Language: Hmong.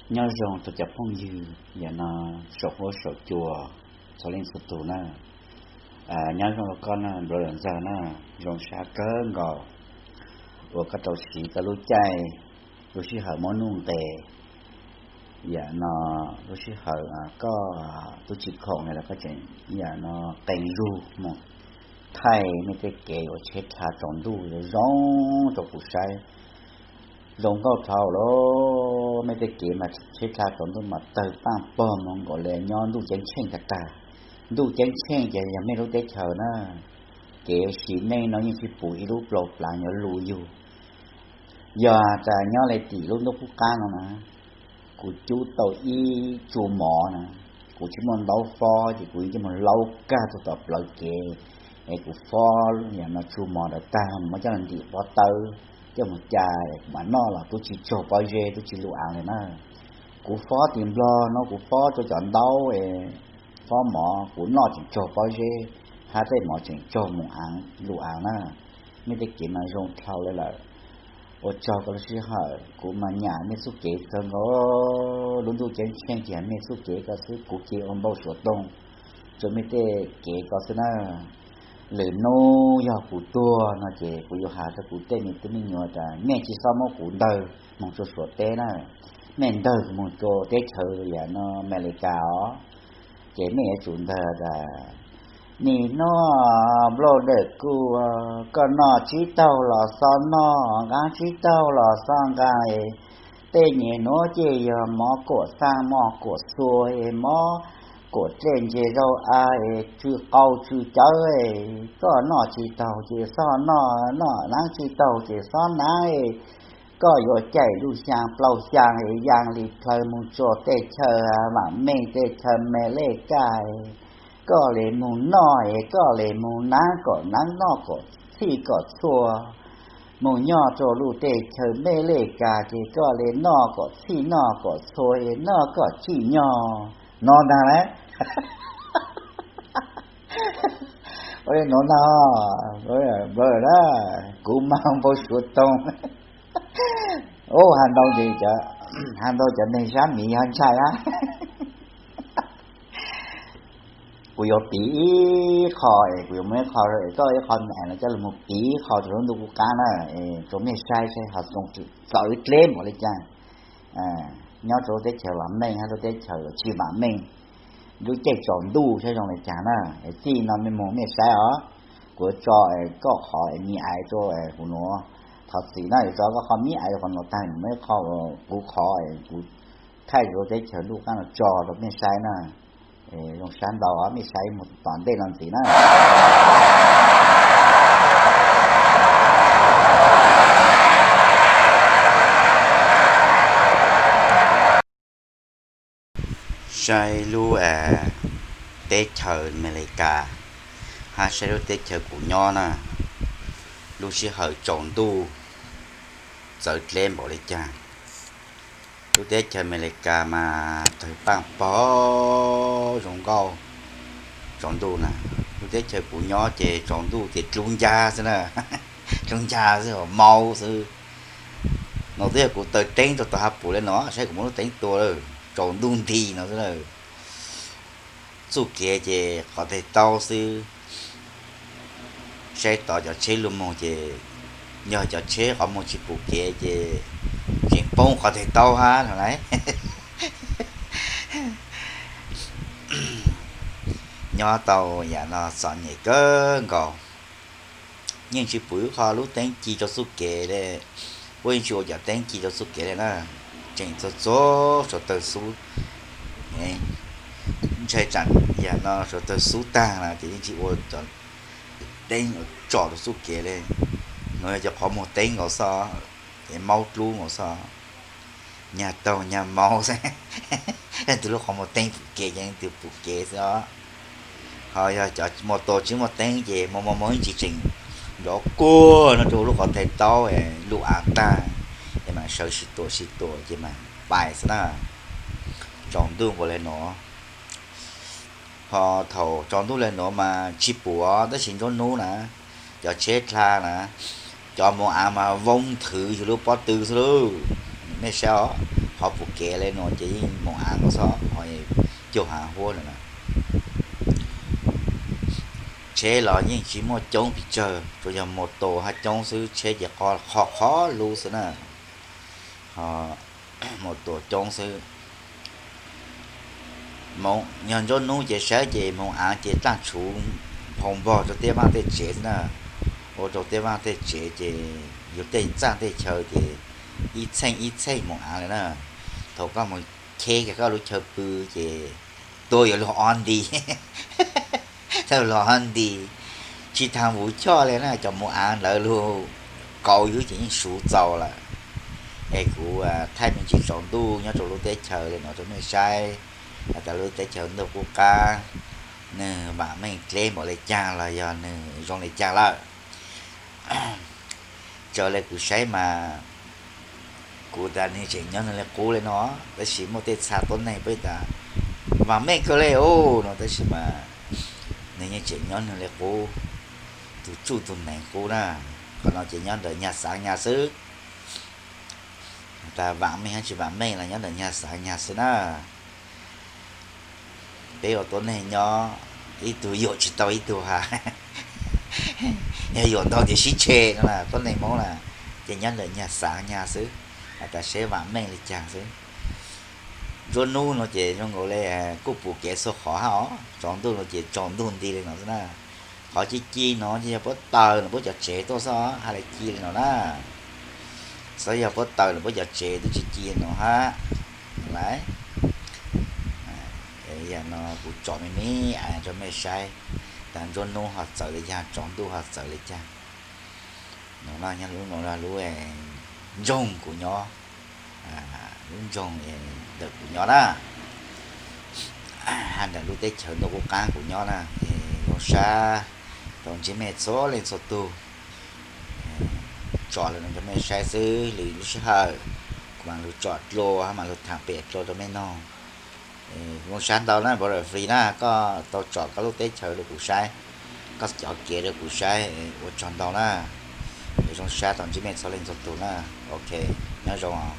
Nyob zoo rau cov phooj ywg yam no saum huab saum cua txhua leej txhua tus na. Nyob zoo rau koj na, nplua lawm ntxawg na, zoo sab kawg nkaus uas koj rau siv koj lub caij, lub sij hawm muab nuj nqes. Yam no lub sij hawm koj twb tsis khoom los koj tseem yam no qee zug mus thaij mej tej kev uas tsheb dha tsaus ntuj zoo zoo rau kuv saib. Zoo nkauj dhau lawm, mej tej kev mas tsheb dha tsaus ntuj mas tawg paaj pog mus nkaus li nyob ntuj ceeb tsheej tag tag. Ntuj ceeb tsheej ces yog mej lub teb chaws na, kev sim neej no yeej tsis pum ib lub plaub plav yuav luv yug. Yog tas nyob li tim lub ntuj qub qab no na, kuv cub tau ib tsu mov na, kuv tsis muaj ntaub fob ces kuv yeej coj mus laub kag rau tom plawv kev, es kuv fob yam no tsu mov ntawd tag muab coj los ntim pob tawb coj mus cas kuv mam noj los twb tsis tsaug pob zeb twb tsis luj aav li na. Kuv fob tim Nplog no kuv fob rau cov ntaub, fob mov kuv noj tseem tsaug pob zeb, hab tej mov tseem tsaug mus luj aav na. Mej tej kev mas zoo dhau li lawm. Ua tsaug koj lub sij hawm, kuv mas nyam mej txuj kev kawg nkaus. Lub ntuj ceeb tsheej ces mej txuj kev ko xwb, kuv kev ua npau suav toog rau mej tej kev ko xwb na. Lwm hnub yog kuv tuag no ces kuv yuav has rau kuv tej me tub me nyuam tas mej tsis txhob muab kuv ntawg moog rua Suav teb na, mej ntawg moog rua teb chaws yam no Amelikas os. Ces mej yuav tsum ntawg tas, nim no nplooj dawm kuj, koj noj tsib taug los xob noj, nqaab tsib taug los xob nqaa, tej nyem nuav ces yog mov kuam xaa mov kuam txhua es mov kuam dlej ntses zaub av es tsw qau tsw cawv es koj noj tsis taug ces xob noj, noj naav tsis taug ces xob naav es koj yuav caij lub xyaa plaub xyaa es yaa li plawg moog rua tej chaw vaam meej tej chaw Amelikas es koj le moog noj es koj le moog naav kom naav noj kom txhij kom txhua, moog nyob rua luj tej chaw Amelikas ces koj le noj kom txhij noj kom txhua es noj kom tsim nyog no ntag lauj. Ua le nuav ntag, npawg na, kuv mas npau suav toog. Ub, has ntau, has ntau cov neeg sab miv ho ntshai hab. Kuv yuav piv ib qho es kuv yuav muab ib qho, koj ib qho me es no coj lug moog piv ib qho rua lub ntuj qub qaab na, es rua mej saib saib ho zoo txawv dleb npaum le caag. Nyob rua lub teb chaws vaam meej hab lub teb chaws tsis vaam meej, lub caij tsaus ntuj saib zoo le caag na. Es txij no mej moog mej saib os, kuv yuav tso koj qhov me aiv rua kuv nuav. Thov txim na, yuav tso koj qhov me aiv rua qhov nuav tag, muaj ib qho kuv qhov kuv thaij rua lub teb chaws ntuj qaab no tso rua mej saib na. Zoo sab ntau, mej saib moog tom ntej no ntxiv na. Saib lub teb chaws Amelikas hab saib lub teb chaws kuv nyob na, lub sij hawm tsaus ntuj txawv dleb npaum le caag. Lub teb chaws Amelikas mas tawg paaj pog zoo nkauj tsaus ntuj na. Lub teb chaws kuv nyob ces tsaus ntuj ces dlub ncag xwb na, dlub ncag xwb, maub xwb. No twb yog kuv taws teeb rua tom hav pum le no, saib kuv muab lub teeb tua lawm, tsaus ntuj nti no xwb na. Txuj kev ces qhov teg taub xwb. Saib tod cov tsheb lug moog ces yog cov tsheb qhov muag tsis pum kev ces tseem poob qhov teg taub hab no lauj. Nyob tau yam no txom nyem kawg nkaus. Yeej tsis pum ib qho lub teeb ci rau txuj kev le, puab yeej tsis ua cov teeb ci rau txuj kev le na. Tseem txhua txhua suav tawg xub, ntshai tsam yam no suav tawg xub tag na ces yeej tsis ua cov teeb tsom rau txuj kev le. Nuav yog cov qhov muag teeb nkaus xwb, es maub dlub nkaus xwb. Nyag taug nyag maub xwb. Leej twg lub qhov muag teeb pum kev ces leej twg pum kev xwb os. Ho yog cov muaj tua tsis muaj teeb ces muaj muaj muaj ib ntsis tseem nrov kuag no rau lub qhov teg taub, luj av tag, es mam sawv sib tua sib tua ces mam pais xwb na. Tsaus ntuj npaum le nuav. Ho thaum tsaus ntuj le nuav mas tsis pum os, tab sis nruab hnub na, cov tsheb dlha na, cov mus av mas voob nthwv yug lub pob tw xwb lauj. Mej saib os, Qhov pum kev li no ces yeej moos aav xwb, qhov cuag haav huab lawm na. Tsheb los yeej tsis muaj coob pes tsawg, tsuas yog mus tus haj coob xwb, tsheb ces qhov qhov lub xwb na. Mus tus coob xwb. Yog nruab hnub ces saib ces moos aav ces txaj tshuv phoo npog rau tej vaaj tej tsev xwb na. Ua rau tej vaaj tej tsev ces yus tej txaj tej chaw ces ib txheej ib txheej moos aav li na. Thaum koj mus cheb kiag koj lub chaw pw ces tua yuav luag ob nti, tua luag ob nti, tsis tas vuv choj li na, cov moos aav ntawd luag kauv xwb ces yeej suv txaus lawm. Es kuv thaij me ntsis tsaus ntuj nyob rau lub teb chaws li no rau mej saib, has tas lub teb chaws ntuj qub qab, nwg vaam meej dleb npaum li caag los yog nwg zoo li caag lawm. Raws li kuv saib mas kuv tas nwg tseem nyob nwg li qub li no, tab sis muaj tej txha tuab neeg peb tas vaam meej kawg li os no, tab sis mas nwg yeej tseem nyob nwg li qub, tug tsuj tug neeg qub na. Qhov no ces nyob ntawm nyag xaav nyag xwb. Tas vaam meej hab tsis vaam meej los nyob ntawm nyag xaav nyag xwb na. Peb ua tuab neeg nyob ib tug yuam tsis tau ib tug has, yog yuam ntau ces sib tshe no na, tuab neeg Hmoob na, ces nyob ntawm nyag xaav nyag xwb, has tas seb vaam meej li caag xwb. Nruab hnub no ces zoo nkaus li kuj pum kev txhua qhov hab os, tsaus ntuj no ces tsaus ntuj nti li no xwb na. Qhov ci ci no ces yog puab taws no puab cov tsev tuaj xwb, has li ci li no na. Xyov yog puab taws no puab cov tsev twb tsis ci no hab. Lawm, yam no kuv tsom me me rau mej saib, tas nruab hnub ho txawv li caag, tsaus ntuj ho txawv li caag. No nyob lub no lub ntsoog kuv nyob, lub ntsoog ntawm kuv nyob na, hab ntawm lub teb chaws ntuj qub qab kuv nyob na. Zoo sab tau ntsib mej txhua leej txhua tug, tsom li no rau mej saib xwb, lwm lub sij hawm kuv mam lug tsom dlua hab mam lug thaam pem dlua rau mej noog. Zoo sab ntau na, Border Free na, koj tau tsom koj lub teb chaws rau kuv saib, koj cov kev rau kuv saib, ua tsaug ntau na. Zoo sab tau ntsib mej txhua leej txhua tug na. Ok, nyob zoo os.